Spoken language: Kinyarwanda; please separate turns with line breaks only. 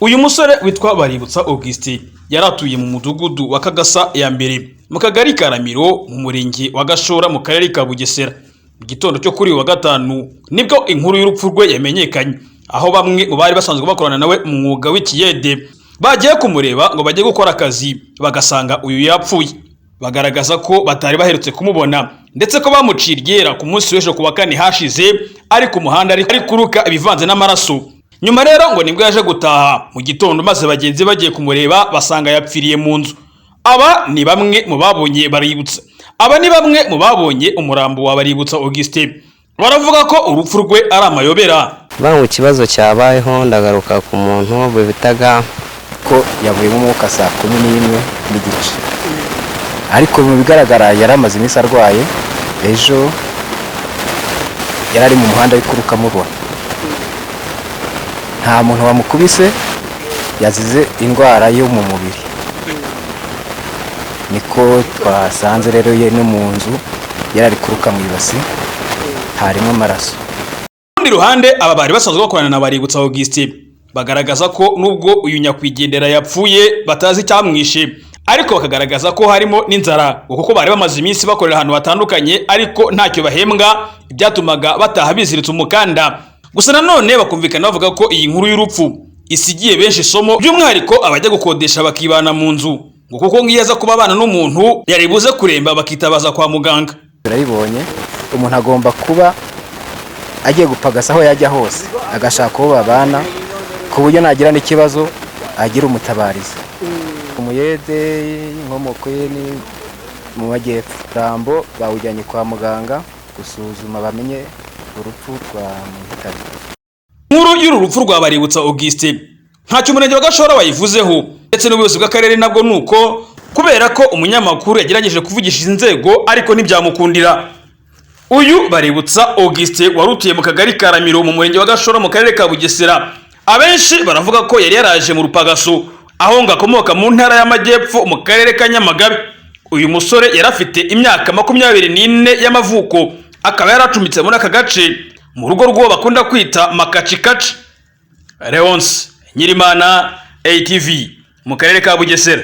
Uyu musore witwa Baributsa Augustin yari atuye mu mudugudu wa Kagasa ya mbere, mu kagari ka Ramiro, mu murenge wa Gashora, mu karere ka Bugesera. Mu gitondo cyo kuri uyu wa gatanu nibwo inkuru y'urupfu rwe yamenyekanye, aho bamwe mu bari basanzwe bakorana nawe mu mwuga w'ikiyede bagiye kumureba ngo bajye gukora akazi, bagasanga uyu yapfuye. Bagaragaza ko batari baherutse kumubona, ndetse ko bamuciye iryera ku munsi w'ejo ku wa kane hashize ari ku muhanda ari kuruka ibivanze n'amaraso. Nyuma rero ngo nibwo yaje gutaha mu gitondo, maze bagenzi bagiye kumureba basanga yapfiriye mu nzu. Aba ni bamwe mu babonye Baributsa. Aba ni bamwe mu babonye umurambo wa Baributsa Augustin. Baravuga ko urupfu rwe ari amayobera.
Banga ikibazo cyabayeho, ndagaruka ku muntu bitaga
ko yavuyemo umwuka saa 11:30, ariko mu bigaragara yari amaze iminsi arwaye. Ejo yari ari mu muhanda ari kuruka amubona. Nta muntu wamukubise, yazize indwara yo mu mubiri. Niko twasanze rero ye no mu nzu yari ari kuruka mu ibasi harimo amaraso.
Ku rundi ruhande, aba bari basanzwe bakorana na Baributsa Augustin bagaragaza ko nubwo uyu nyakwigendera yapfuye batazi icyamwishe, ariko bakagaragaza ko harimo n'inzara, ngo kuko bari bamaze iminsi bakorera ahantu hatandukanye ariko ntacyo bahembwa, ibyatumaga bataha biziritse umukanda. Gusa nanone bakumvikana bavuga ko iyi nkuru y'urupfu isigiye benshi isomo, by'umwihariko abajya gukodesha bakibana mu nzu, ngo kuko nk'iyo aza kuba abana n'umuntu yari buze kuremba bakitabaza kwa muganga.
Turabibonye, umuntu agomba kuba agiye gupagasa aho yajya hose agashaka uwo babana, ku buryo nagira n'ikibazo agira umutabariza. Umuyede, inkomoko ye ni mu majyepfo. Rambo bawujyanye kwa muganga gusuzuma bamenye urupfu rwa muhitanye.
Inkuru y'uru rupfu rwa Baributsa Augustin ntacyo umurenge wa Gashora wayivuzeho, ndetse n'ubuyobozi bw'akarere nabwo ni uko, kubera ko umunyamakuru yagerageje kuvugisha izi nzego ariko ntibyamukundira. Uyu Baributsa Augustin wari utuye mu kagari ka Ramiro, mu murenge wa Gashora, mu karere ka Bugesera, abenshi baravuga ko yari yaraje mu rupagaso, aho ngo akomoka mu ntara y'Amajyepfo, mu karere ka Nyamagabe. Uyu musore yari afite imyaka 24 y'amavuko, akaba yaracumbitse muri aka gace mu rugo rw'uwo bakunda kwita Makacikaci. Leonce Nyirimana, ATV, mu karere ka Bugesera.